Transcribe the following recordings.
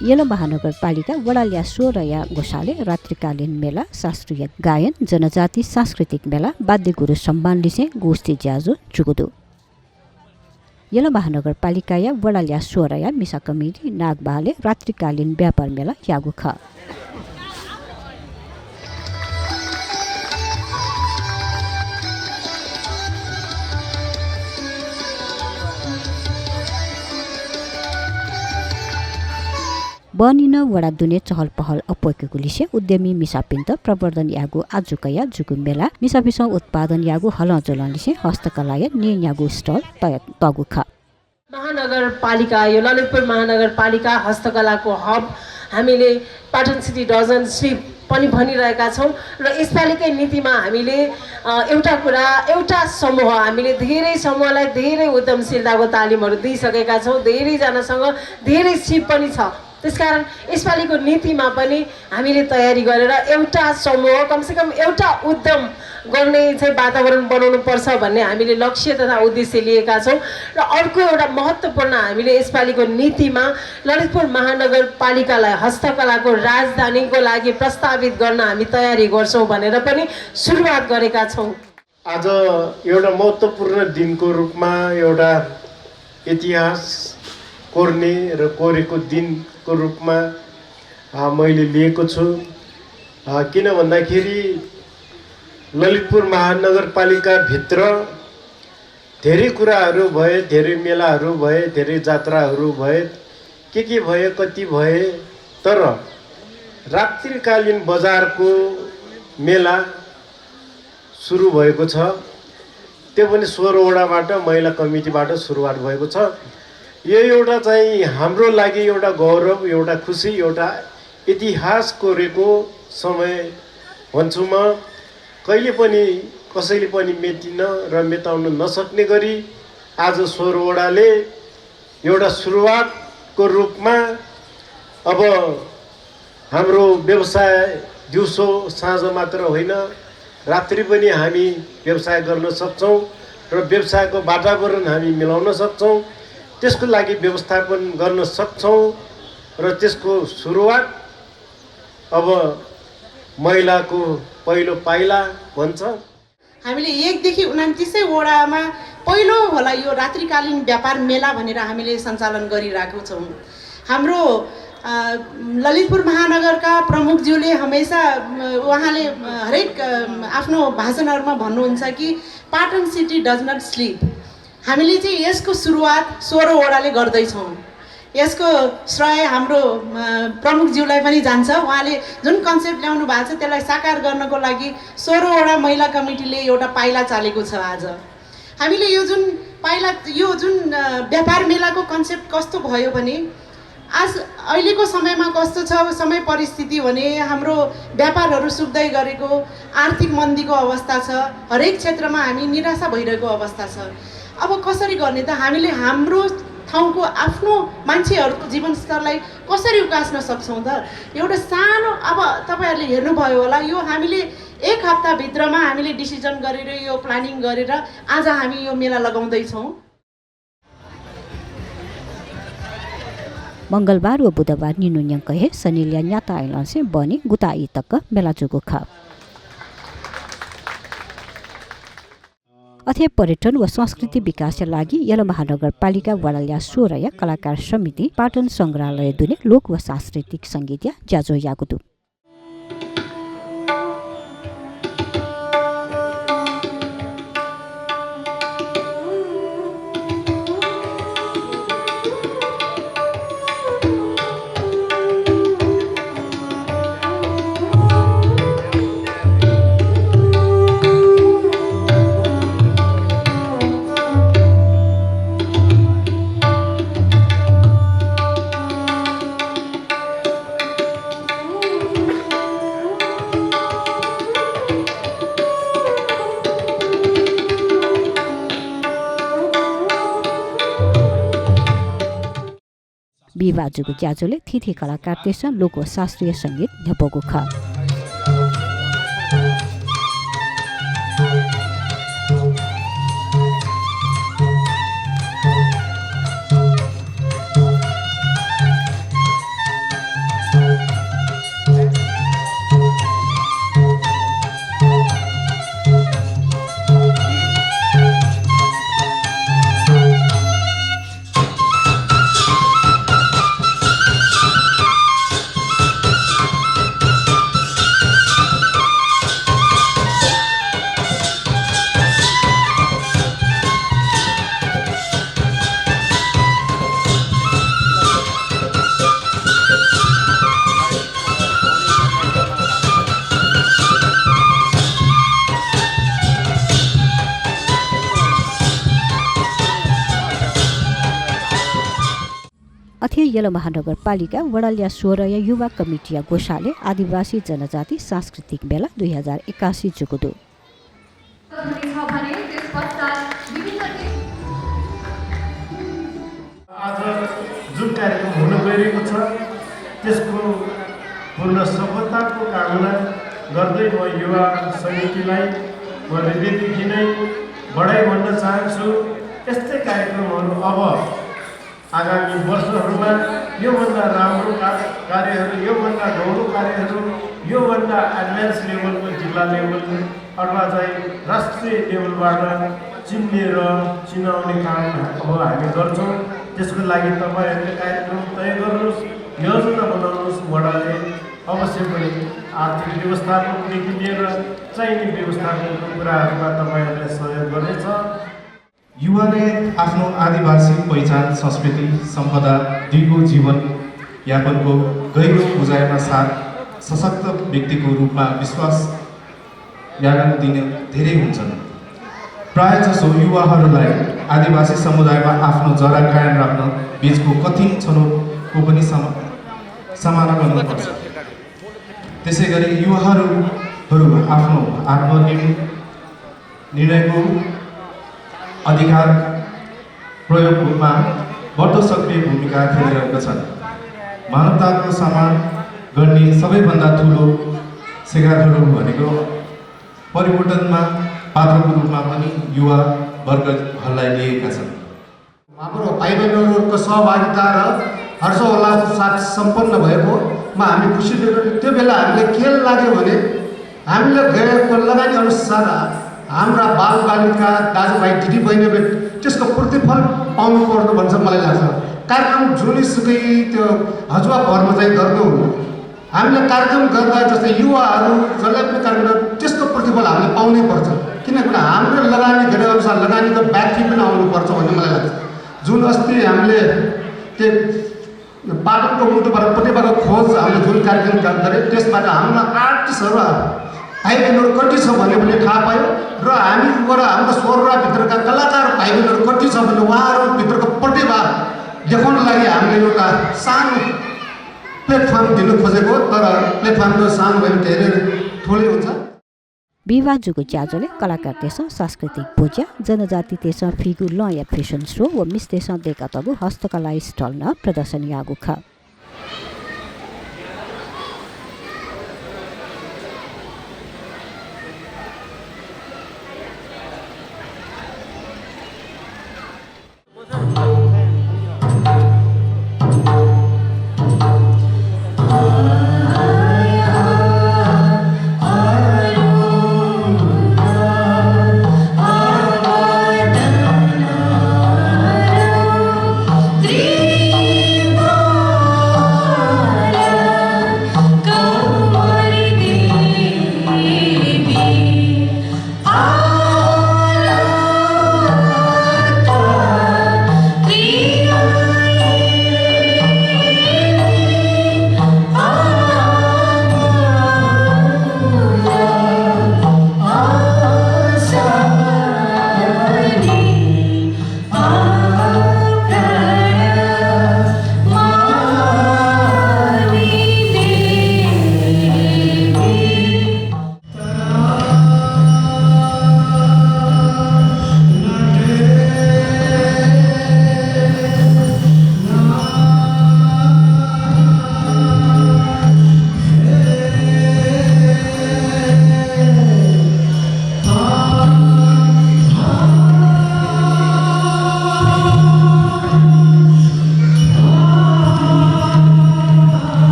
Yellow महानगरपालिका वडाल्या 16 या गोसाले रात्रिकालीन मेला, शास्त्रीय गायन, जनजाति सांस्कृतिक मेला, वाद्यगुरु सम्मान लिसे गोष्ठी ज्याजो जुगुदु। यलो महानगरपालिका या वडाल्या 16 या मिसा कमिटी नागबाले रात्रिकालीन व्यापार मेला यागु ख। बनिन वडा दुने चहल पहल अपोकेको लिसे उद्यमी मिसापिन्त प्रवर्धन यागु आजुकया जुगु मेला मिसापिसौ उत्पादन यागु हलजोलन लिसे हस्तकला या ने यागु स्टल तगु ख। महानगरपालिका यो ललितपुर महानगरपालिका हस्तकलाको हब हामीले पाटन सिटी डजन स्वीप पनि भनिरहेका छौँ र यसपालिकै नीतिमा हामीले एउटा समूह हामीले धेरै समूहलाई धेरै उद्यमशीलताको तालिमहरू दिइसकेका छौँ। धेरैजनासँग धेरै सिप पनि छ। त्यसकारण यसपालिको नीतिमा पनि हामीले तयारी गरेर एउटा समूह कमसेकम एउटा उद्यम गर्ने चाहिँ वातावरण बनाउनु पर्छ भन्ने हामीले लक्ष्य तथा उद्देश्य लिएका छौँ। र अर्को एउटा महत्त्वपूर्ण हामीले यसपालिको नीतिमा ललितपुर महानगरपालिकालाई हस्तकलाको राजधानीको लागि प्रस्तावित गर्न हामी तयारी गर्छौँ भनेर पनि सुरुवात गरेका छौँ। आज एउटा महत्त्वपूर्ण दिनको रूपमा एउटा इतिहास कोर्ने र कोरेको दिनको रूपमा मैले लिएको छु। किन भन्दाखेरि ललितपुर महानगरपालिकाभित्र धेरै कुराहरू भए, धेरै मेलाहरू भए, धेरै जात्राहरू भए, के भए, कति भए, तर रात्रिकालीन बजारको मेला सुरु भएको छ। त्यो पनि 16 वडाबाट महिला कमिटीबाट सुरुवात भएको छ। यो एउटा चाहिँ हाम्रो लागि एउटा गौरव, एउटा खुसी, एउटा इतिहास कोरेको समय भन्छु म। कहिले पनि कसैले पनि मेटिन र मेटाउन नसक्ने गरी आज 16 वडाले एउटा सुरुवातको रूपमा अब हाम्रो व्यवसाय दिउँसो साँझ मात्र होइन, रात्रि पनि हामी व्यवसाय गर्न सक्छौँ र व्यवसायको वातावरण हामी मिलाउन सक्छौँ। त्यसको लागि व्यवस्थापन गर्न सक्छौँ र त्यसको सुरुवात अब महिलाको पहिलो पाइला भन्छ। हामीले 1 देखि 29 वडामा पहिलो होला यो रात्रिकालीन व्यापार मेला भनेर हामीले सञ्चालन गरिरहेको छौँ। हाम्रो ललितपुर महानगरका प्रमुखज्यूले हमेसा उहाँले हरेक आफ्नो भाषणहरूमा भन्नुहुन्छ कि Patan city does not sleep. हामीले चाहिँ यसको सुरुवात 16 वडाले गर्दैछौँ। यसको श्रेय हाम्रो प्रमुखज्यूलाई पनि जान्छ। उहाँले जुन कन्सेप्ट ल्याउनु भएको छ त्यसलाई साकार गर्नको लागि 16 वडा महिला कमिटीले एउटा पाइला चालेको छ। आज हामीले यो जुन व्यापार मेलाको कन्सेप्ट कस्तो भयो भने आज अहिलेको समयमा कस्तो छ समय परिस्थिति भने हाम्रो व्यापारहरू सुक्दै गरेको, आर्थिक मन्दीको अवस्था छ, हरेक क्षेत्रमा हामी निराशा भइरहेको अवस्था छ। अब कसरी गर्ने त? हामीले हाम्रो ठाउँको आफ्नो मान्छेहरूको जीवनस्तरलाई कसरी उकास्न सक्छौँ त? एउटा सानो अब तपाईँहरूले हेर्नुभयो होला, यो हामीले 1 हप्ताभित्रमा हामीले डिसिजन गरेर यो प्लानिङ गरेर आज हामी यो मेला लगाउँदैछौँ। मंगलबार व बुधबार निनुन्यं कहे सनिलिया न्याता आइलन से बनी गुताई तक मेला जुगु ख। अथे पर्यटन व संस्कृति विकासका लागि यलो महानगरपालिका वडाल्या 16 या कलाकार समिति पाटन संग्रहालय दुने लोक व सांस्कृतिक संगीत या ज्याजो यागुदु। विवाजुको ज्याजोले थिथि कलाकार तेस लोक व शास्त्रीय संगीत झपको ख। अथे यला महानगरपालिका वडालिया 16 या युवा कमिटिया गोशाले आदिवासी जनजाति सांस्कृतिक मेला 2081 जुगुदो आज जुन कार्यक्रम हुन गइरहेको छ त्यसको पूर्ण सफलताको कामना गर्दै म युवा समितिलाई म हृदयदेखि नै बधाई भन्न चाहन्छु। यस्तै कार्यक्रमहरू अब आगामी वर्षहरूमा योभन्दा राम्रो कार्यहरू, योभन्दा ढौलो कार्यहरू, योभन्दा एडभान्स लेभलको जिल्ला लेभल अथवा चाहिँ राष्ट्रिय लेभलबाट चिन्ने र चिनाउने काम अब हामी गर्छौँ। त्यसको लागि तपाईँहरूले कार्यक्रम तय गर्नुहोस्, योजना बनाउनुहोस्। वडाले अवश्य पनि आर्थिक व्यवस्थापनदेखि लिएर चाहिने व्यवस्थापनको कुराहरूमा तपाईँहरूलाई सहयोग गर्नेछ। युवाले आफ्नो आदिवासी पहिचान, संस्कृति, सम्पदा, दिगो जीवन यापनको गहिरो बुझाइमा साथ सशक्त व्यक्तिको रूपमा विश्वास यापन दिने धेरै हुन्छन्। प्रायःजसो युवाहरूलाई आदिवासी समुदायमा आफ्नो जरा कायम राख्न बीचको कठिन छनौटको पनि सामना गर्नुपर्छ। त्यसै गरी युवाहरू आफ्नो आत्मनिर्णयको अधिकार प्रयोगमा बढ्दो सक्रिय भूमिका खेलिरहेका छन्। मानवताको सम्मान गर्ने सबैभन्दा ठुलो सिकारहरू भनेको परिवर्तनमा पात्रको रूपमा पनि युवा वर्गहरूलाई लिएका छन्। हाम्रो भाइ बहिनीहरूको सहभागिता र हर्षोल्लासको साथ सम्पन्न भएकोमा हामी खुसी दिएको। त्यो बेला हामीले के लाग्यो भने हामीले गरेको लगानी अनुसार हाम्रा बालबालिका दाजुभाइ दिदीबहिनीले त्यसको प्रतिफल पाउनु पर्नु भन्छ मलाई लाग्छ। कार्यक्रम जुनसुकै त्यो हजुवा भरमा चाहिँ गर्नु हामीले कार्यक्रम गर्दा जस्तै युवाहरू जसलाई पनि कार्यक्रम त्यसको प्रतिफल हामीले पाउनै पर्छ। किनभने हाम्रो लगानी गरे अनुसार लगानीको व्याख्या पनि आउनुपर्छ भन्ने मलाई लाग्छ। जुन अस्ति हामीले त्यो पाटनको मुटुबाट प्रतिभाको खोज हामीले जुन कार्यक्रम गरे त्यसबाट हाम्रा आर्टिस्टहरू भाइ बहिनीहरू कति छ भन्ने पनि थाहा पायो र हामीबाट हाम्रो स्वरभित्रका कलाकार भाइ बहिनीहरू कति छ भने उहाँहरूभित्रको प्रतिभा देखाउनको लागि हामीले एउटा सानो प्लेटफर्म दिनु खोजेको। तर प्लेटफर्म त सानो भयो भने धेरै ठुलै हुन्छ। विवाह जुगु च्याजोले कलाकार देश सांस्कृतिक पूजा जनजाति देश फिगु ल या फेसन शो व मिस देश देखा तगु हस्तकला स्टल न प्रदर्शनी आगु ख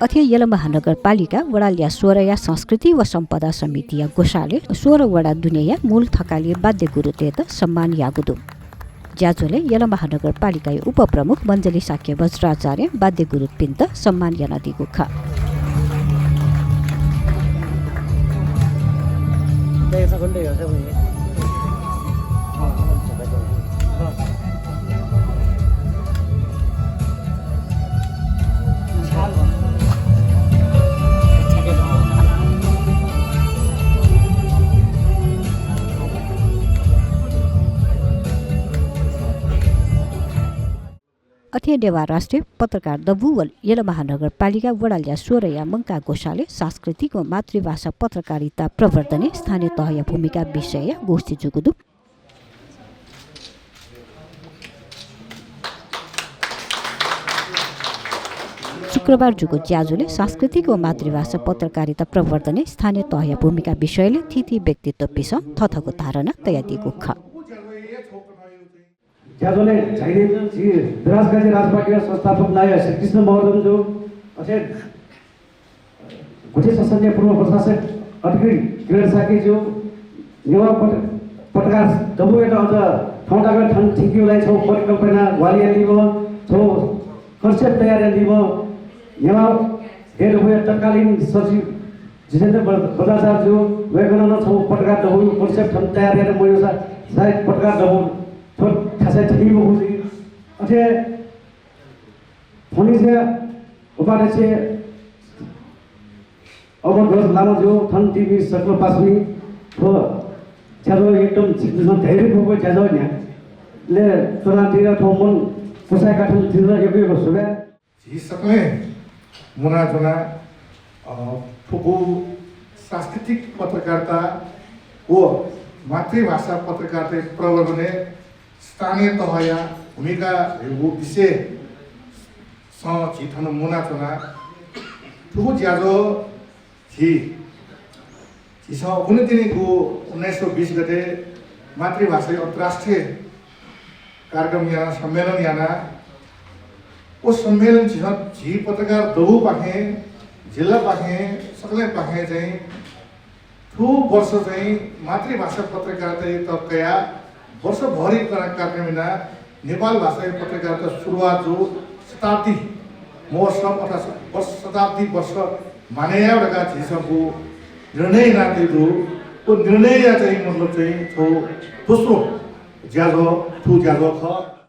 अथे यला महानगरपालिका वडालिया 16 या संस्कृति व सम्पदा समिति या गोशाले 16 वडा दुनिया मूल थकाली बाध्य गुरु तेत सम्मान यागुदु ज्याजोले यला महानगरपालिका उपप्रमुख मञ्जली साक्य वज्राचार्य बाध्य गुरु पिन्त सम्मान याना दिगु ख अथेडेवा राष्ट्रिय पत्रकार दबुवल येला महानगरपालिका वडाल्या 16 या मङ्का गोसाले सांस्कृतिक व मातृभाषा पत्रकारिता प्रवर्धने स्थानीय तहया भूमिका विषय गोष्ठी जुगुदु शुक्रबार जुगो ज्याजुले सांस्कृतिक व मातृभाषा पत्रकारिता प्रवर्धने स्थानीय तहया भूमिका विषयले थिति व्यक्तित्व पिस थथको धारणा तया दिएको ख ज्याजोले चाहिने विराजगाजी राजपार्टी संस्थापक नायक श्री कृष्ण महोदय जो अथे भोटे संसदीय पूर्व प्रशासक अधिकारी किरण साकी जो नेवा पत्रकार दबुएट अझ ठाउँटाका ठाउँ ठिक्युलाई छौ परिकल्पना वालिया लिब छौ कन्सेप्ट तयारी लिब नेवा हेड भए तत्कालीन सचिव जितेन्द्र बजाचार्य जो वेगन छौ पत्रकार दबु कन्सेप्ट ठाउँ तयारी गरेर मैले सायद पत्रकार दबु खासै ठीक होगी अथे फोनी से उपाध्यक्ष अवगत लामा जो थन टिभी सक्लो पासनी हो ज्याजो एकदम जित्न धेरै भएको ज्याजो यहाँ ले चुनावतिर ठोमन पुसाका ठुल दिन एकै सुबे जी सकले मुना जना ठुकु सांस्कृतिक पत्रकारिता हो मातृभाषा पत्रकारिता प्रवर्धने स्थानीय तहया भूमिका विषय छिथन मुना चुना ठुलो ज्याजो छि कुनै दिनको 1920 गते मातृभाषा अन्तर्राष्ट्रिय कार्यक्रम यहाँ सम्मेलन याना ओ सम्मेलन झी पत्रकार दबु पाखे जिल्ला पाखे सकले पाखे चाहिँ ठुलो वर्ष चाहिँ मातृभाषा पत्रकारिता तकया वर्षभरि कार्यक्रममा नेपाल भाषा पत्रकारिता सुरुवात जो शताब्दी महोत्सव अथवा शताब्दी वर्ष मानेका झिसको निर्णय नातेको निर्णय चाहिँ मतलब चाहिँ छौ दोस्रो ज्याजो ठु ज्याजो ख